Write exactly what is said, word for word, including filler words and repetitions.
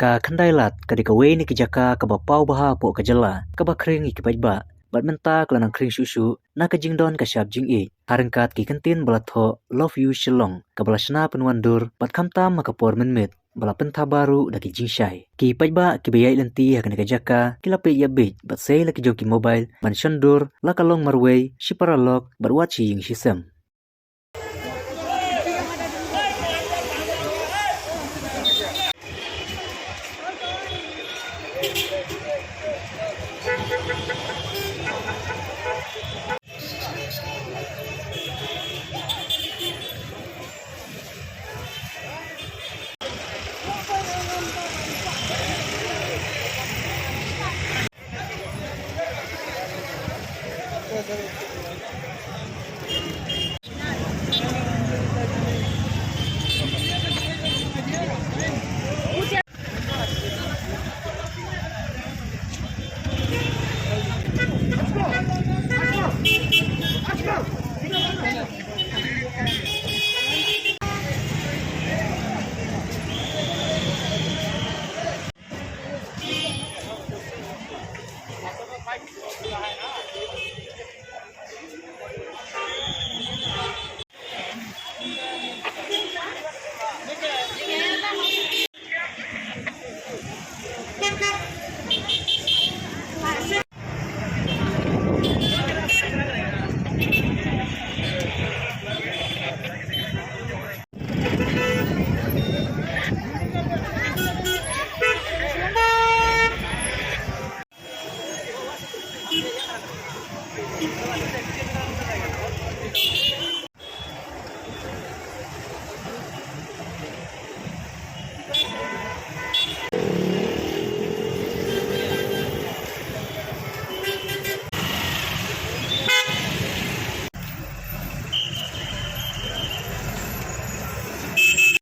Ka Khyndai Lad ka dei kawei na ki jaka kaba paw bha hapoh ka jylla, kaba khring ïa ki paidbah. Bad mynta ka la nang khring shuh shuh na ka jingdon ka shap jingïeit, ha ryngkat ki kyntien ba la thoh Love You Shillong, kaba la shna pynwandur bad khamtam ha ka por mynmiet ba la pynthabar ruh da ki jingshai. Ki paidbah kiba ïaid lynti ha kane ka jaka ki la peit ïa beit bad sei la ki jong ki mobile ban shon dur, la ka long marwei, shi paralok bad wat shi ïing shi sem.